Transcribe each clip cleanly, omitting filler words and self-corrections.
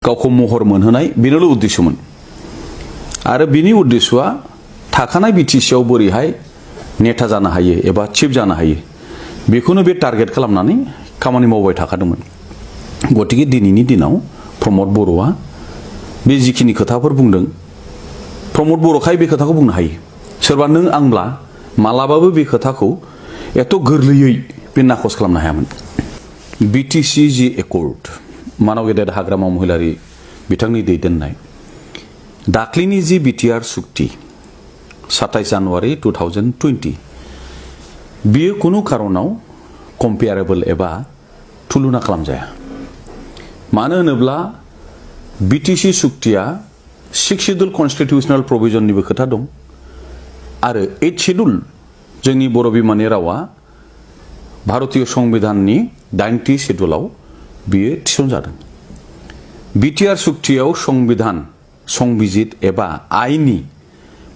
गावखौ महर मोनहोनाय बेनोल' उद्देश्यमोन आरो बिनि उद्देश्यआ थाखानाय बिटिसिआव बोरैहाय नेता जानो हायो एबा चिफ जानो हायो बेखौनो बे टारगेट खालामनानै खामानि मावबाय थाखादोंमोन। गतिके दिनैनि दिनाव प्रमद बर'आ बे जिखिनि खोथाफोर बुंदों प्रमद बर'खाय बे खोथाखौ बुंनो हायो। सोरबा नों आंब्ला मालाबाबो बे खोथाखौ एथ' गोरलैयै बे नाखस खालामनो हायामोन। बिटिसि जि एकर्ड मानव गेदेर हाग्रामा महिलारि बिथांनि दैदेननाय दाख्लिनि जि बिटिआर सुक्ति 27 जानुवारि 2020 बियो कुनु कारनाव कम्पेयारेबल एबा तुलना खालामजाया। मानो होनोब्ला बिटिसि सुक्तिया 6 शेड्यूल कन्स्टिट्यूशनल प्रोविजननिबो खोथा दं आरो 8 शेड्यूल जोंनि बर' बिमानि रावा भारतीय संविधाननि 9थि शेड्यूलाव बियो थिसनजादों। बिटिआर सुक्तियाव संविधान संबिजित एबा आइननि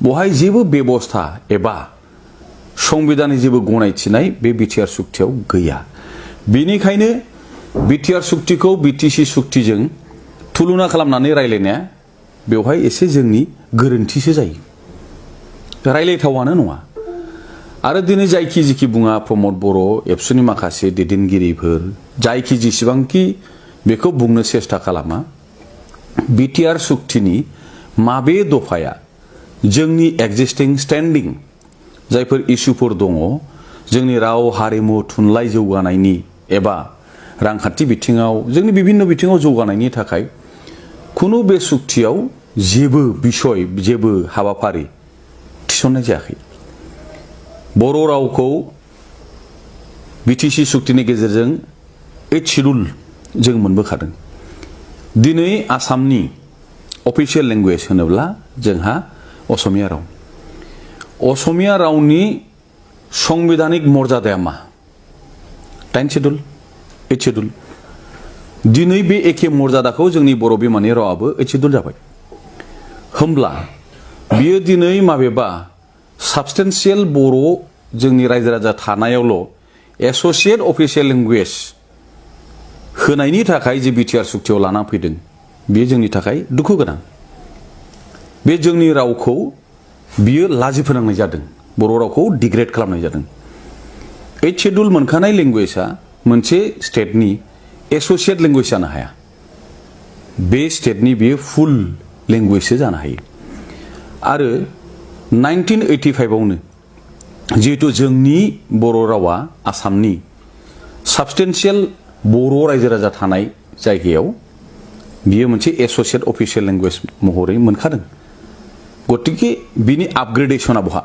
बहाय जेबो बेबस्था एबा संविधाननि जेबो गनायथिनाय बे बिटिआर सुक्तियाव गैया। बेनिखायनो बिटिआर सुक्तिखौ बिटिसि सुक्तिजों तुलना खालामनानै रायलायनाया बेवहाय एसे जोंनि गोरोन्थिसो जायो, रायलायथावानो नङा। आरो दिनै जायखि जिखि बुङा प्रमद बर' एबसुनि माखासे दैदेनगिरिफोर जायखि जेसेबांखि बेखौ बुंनो सेस्था खालामा बिटिआर सुक्तिनि माबे दफाया जोंनि एक्जिस्टिं स्टेन्डिं जायफोर इस्युफोर दङ जोंनि राव हारिमु थुनलाइ जौगानायनि एबा रांखान्थि बिथिङाव जोंनि बिभिन्न बिथिङाव जौगानायनि थाखाय खुनु बे सुक्तियाव जेबो बिसय जेबो हाबाफारि थिसननाय जायाखै। बर' रावखौ बिटिसि सुक्तिनि गेजेरजों 8 शेड्यूल जों मोनबोखादों। दिनै आसामनि अफिसियेल लेंगुवेज होनोब्ला जोंहा असमिया राव। असमिया रावनि संविधानिक मर्यादाया मा? 9 शेड्यूल 8 शेड्यूल। दिनै बे एखे मर्यादाखौ जोंनि बर' बिमानि रावाबो 8 शेड्यूल जाबाय। होमब्ला बियो दिनै माबेबा साबस्टेन्सियेल बर' जोंनि रायजो राजा थानायावल' एस'सिएट अफिसियेल लेंगुवेज होनायनि थाखाय जे बिटिआर सुक्तियाव लाना फैदों बेयो जोंनि थाखाय दुखु गोनां। बे जोंनि रावखौ बियो लाजि फोनांनाय जादों, बर' रावखौ डिग्रेड खालामनाय जादों। 8 शेड्यूल मोनखानाय लेंगुवेजआ मोनसे स्टेटनि एस'सिएट लेंगुवेज जानो हाया, बे स्टेटनि बेयो फुल लेंगुवेजसो जानो हायो। आरो 1985आवनो जिहेतु जोंनि बर' रावा आसामनि साबस्टेन्सियेल बर' रायजो राजा थानाय जायगायाव बियो मोनसे एस'सिएट अफिसियेल लेंगुवेज महरै मोनखादों। गतिके बिनि आपग्रेडेशना बहा,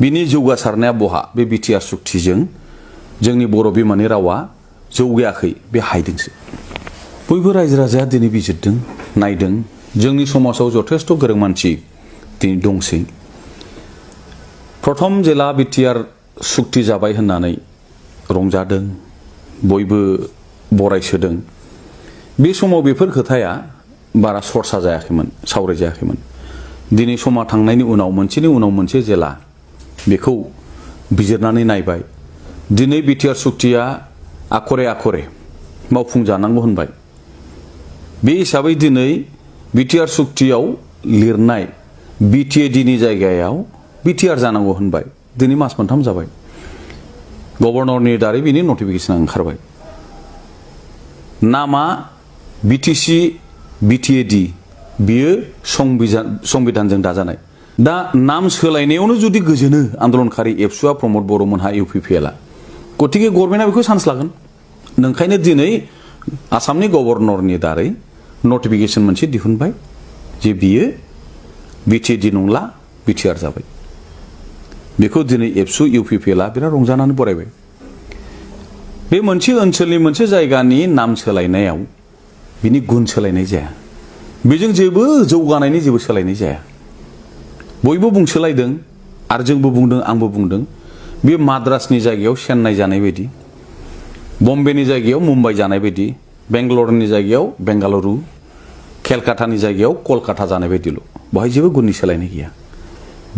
बिनि जौगासारनाया बहा? बे बिटिआर सुक्तिजों जोंनि बर' बिमानि रावा जौगायाखै, बे हायदोंसो। बयबो रायजो राजाया दिनै बिजिरदों नायदों, जोंनि समाजाव जथेस्थ' गोरों मानसि दिनै दंसै। प्रथम जेला बिटिआर सुक्ति जाबाय होननानै रंजादों, बयबो बरायसोदों, बे समाव बेफोर खोथाया बारा सरसा जायाखैमोन, सावराय जायाखैमोन। दिनै समा थांनायनि उनाव मोनसेनि उनाव मोनसे जेला बेखौ बिजिरनानै नायबाय, दिनै बिटिआर सुक्तिया आखरे आखरे मावफुंजानांगौ होनबाय। बे हिसाबै दिनै बिटिआर सुक्तियाव लिरनाय बिटिएडिनि जायगायाव बिटिआर जानांगौ होनबाय। दिनै मास मोनथाम जाबाय, गभर्नरनि दारै बिनि नटिफिकेसन ओंखारबाय। नामा बिटिसि बिटिएडि बियो संबिधानजों दाजानाय। दा नाम सोलायनायावनो जुदि गोजोनो आन्दलनकारि एबसुआ प्रमद बर'मोनहा इउपिपिएलआ, गतिके गभर्नमेन्टआ बेखौ चान्स लागोन। नोंखायनो दिनै आसामनि गभर्नरनि दारै नटिफिकेसन मोनसे दिहुनबाय जे बियो बिटिएडि नंला, बिटिआर जाबाय। बेखौ दिनै एबसु इउपिपिएलआ बिराद रंजानानै बरायबाय। बे मोनसे ओनसोलनि मोनसे जायगानि नाम सोलायनायाव बिनि गुन सोलायनाय जाया, बेजों जेबो जौगानायनि जेबो सोलायनाय जाया। बयबो बुंसोलायदों आरो जोंबो बुंदों, आंबो बुंदों, बे माद्रासनि जायगायाव चेन्नाइ जानाय बायदि, बम्बेनि जायगायाव मुम्बाइ जानाय बायदि, बेंगालरनि जायगायाव बेंगालुरु, केलकातानि जायगायाव कलकाता जानाय बायदिल', बेवहाय जेबो गुननि सोलायनाय गैया।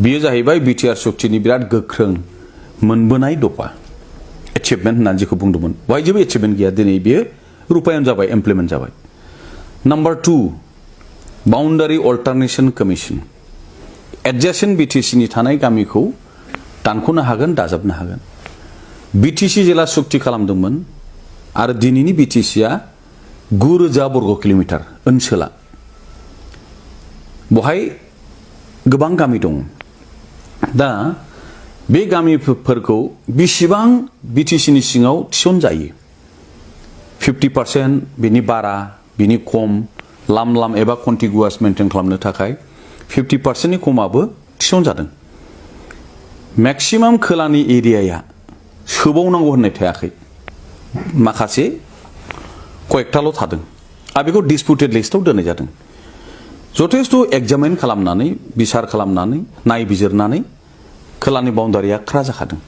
बेयो जाहैबाय बिटिआर सुक्तिनि बिराद गोख्रों मोनबोनाय दफा, एचिभमेन्ट होननानै जेखौ बुंदोंमोन, बेवहाय जेबो एचिभमेन्ट गैया। दिनै बेयो रूपायन जाबाय, इमप्लिमेन्ट जाबाय। Number 2 boundary अल्टारनेशन commission adjacent BTC नि थानाय गामिखौ दानख'नो हागोन दाजाबनो हागोन BTC जेला सुक्ति खालामदोंमोन आरो दिनैनि BTC आ 9,000 बर्ग किलोमिटार ओनसोला बहाय गोबां गामि दं दा बे गामिफोरखौ बेसेबां BTC नि सिङाव थिसनजायो 50% बिनि बारा बिनि खम लाम एबा कन्टिगुवास मेंटेन खालामनो थाखाय 50% नि खमाबो थिसनजादों मैक्सिमाम खोलानि एरियाया सोबावनांगौ होननाय थायाखै माखासे कयेकटाल' थादों आरो बेखौ डिसपुटेड लिस्टआव दोननाय जादों जथेस्थ' एग्जामिन खालामनानै बिसार खालामनानै नायबिजिरनानै खोलानि बाउन्डारिया खारा जाखादों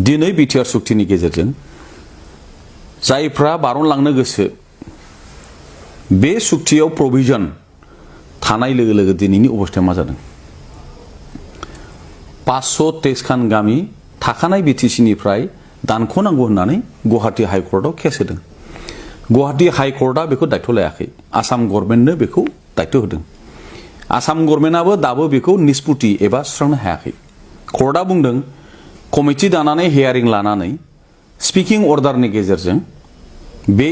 दिनै BTR सुक्तिनि गेजेरजों जायफ्रा बारनलांनो गोसो बे सुक्तियाव प्रभिजन थानाय लोगो लोगो दिनैनि अबस्थाया मा जादों 523 खान गामि थाखानाय BTC निफ्राय दानख'नांगौ होननानै गुवाहाटी हाइकर्टआव केस होदों गुवाहाटी हाइकर्टआ बेखौ दायथ' लायाखै आसाम गभर्नमेन्टनो बेखौ दायथ' होदों आसाम गभर्नमेन्टआबो दाबो बेखौ निष्पत्ति एबा सुस्रांनो हायाखै कर्टआ बुंदों कमिटि दानानै हियारिं लानानै स्पिकिं अर्डारनि गेजेरजों बे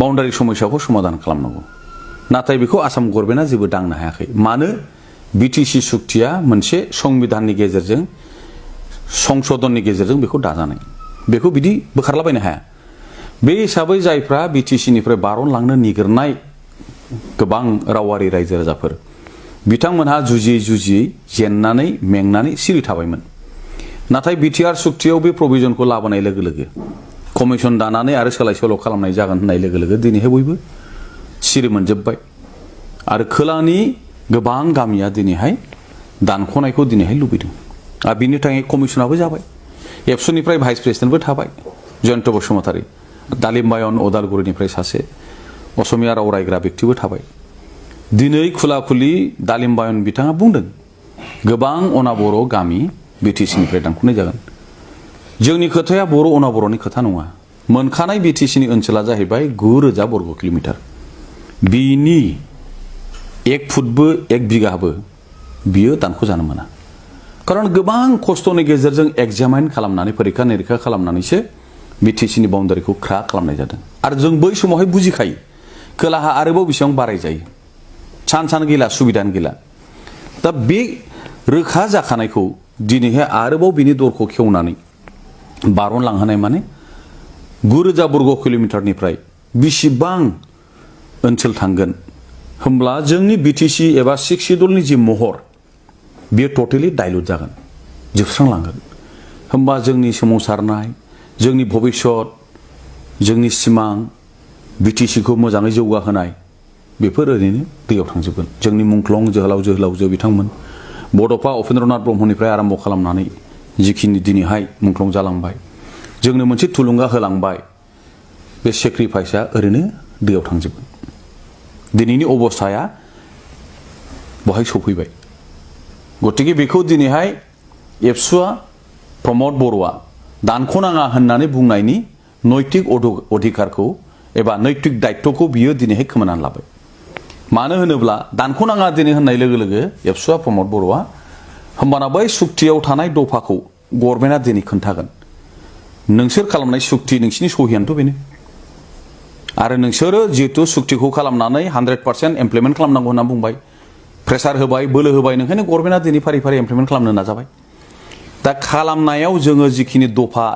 बाउन्डारि समस्याखौ समाधान खालामनांगौ नाथाय बेखौ आसाम गभर्नमेन्टआ जेबो दांनो हायाखै मानो BTC सुक्तिया मोनसे संबिधाननि गेजेरजों संशोधननि गेजेरजों बेखौ दाजानाय बेखौ बिदि बोखारलाबायनो हाया बे हिसाबै जायफ्रा BTC निफ्राय बारनलांनो निगिरनाय गोबां रावारि रायजो राजाफोर बिथांमोनहा जुजियै जेननानै मेंनानै सिरि थाबायमोन नाथाय BTR सुक्तियाव बे प्रभिजनखौ लाबोनाय लोगो लोगो कमिसन दानानै आरो सोलाय सोल' खालामनाय जागोन होननाय लोगो लोगो दिनैहाय बयबो सिरि मोनजोब्बाय आरो खोलानि गोबां गामिया दिनैहाय दानख'नायखौ दिनैहाय लुबैदों आरो बिनि थाखाय कमिसनाबो जाबाय ABSU निफ्राय भाइस प्रेसिडेन्टबो थाबाय जयन्त बसुमतारी दालिम्बायन अदालगुरिनिफ्राय सासे असमिया राव रायग्रा व्यक्तिबो थाबाय दिनै खुलाखुलि दालिम्बायन बिथाङा बुंदों गोबां अनाबर' गामि BTC निफ्राय दानख'नाय जागोन जोंनि खोथाया बर' अनाबर'नि खोथा नङा मोनखानाय BTC नि ओनसोला जाहैबाय 9,000 बर्ग किलोमिटार बिनि 1 फुटबो 1 बिगाबो बियो दानख'जानो मोना खारन गोबां खस्थ'नि गेजेरजों एग्जामिन खालामनानै परीक्षा निरीक्षा खालामनानैसो BTC नि बाउन्डारिखौ क्रा खालामनाय जादों आरो जों बै समावहाय बुजिखायो खोलाहा आरोबाव बेसेबां बाराय जायो सान गैला सुबिदान गैला दा बे रोखा जाखानायखौ दिनैहाय आरोबाव बिनि दरखौ खेवनानै बारनलांहोनाय माने 9,000 बर्ग किलोमिटारनिफ्राय बेसेबां ओनसोल थांगोन होमब्ला जोंनि BTC एबा 6 शिड्युलनि जि महर बेयो टटेलि डाइल्युट जागोन जोबस्रांलांगोन होमबा जोंनि सोमावसारनाय जोंनि भबिष्यत जोंनि सिमां BTC खौ मोजाङै जौगाहोनाय बेफोर ओरैनो दैयाव थांजोबगोन जोंनि मुंख्लं जोहोलावजो बिथांमोन बड'फा उपेन्द्रनाथ ब्रह्मनिफ्राय आरम्भ खालामनानै जिखिनि दिनैहाय मुंख्लं जालांबाय जोंनो मोनसे थुलुंगा होलांबाय बे सेक्रिफाइसआ ओरैनो दैयाव थांजोबगोन दिनैनि अबस्थाया बहाय सफैबाय गतिके बेखौ दिनैहाय एबसुआ प्रमद बर'आ दानख'नाङा होननानै बुंनायनि नैतिक अधिकारखौ एबा नैतिक दायित्वखौ बियो दिनैहाय खोमानानै लाबाय मानो होनोब्ला दानख'नाङा दिनै होननाय लोगो लोगो एबसुआ प्रमद बर'आ होमबाना बै सुक्तियाव थानाय दफाखौ गभर्नमेन्टआ दिनै खोन्थागोन नोंसोर खालामनाय सुक्ति नोंसिनि सहियानोथ' बेनो आरो नोंसोरो जिहेतु सुक्तिखौ खालामनानै 100% इमप्लिमेन्ट खालामनांगौ होनना बुंबाय प्रेसार होबाय बोलो होबाय नोंखायनो गभर्नमेन्टआ दिनै फारि फारि इमप्लिमेन्ट खालामनो नाजाबाय दा खालामनायाव जोङो जिखिनि दफा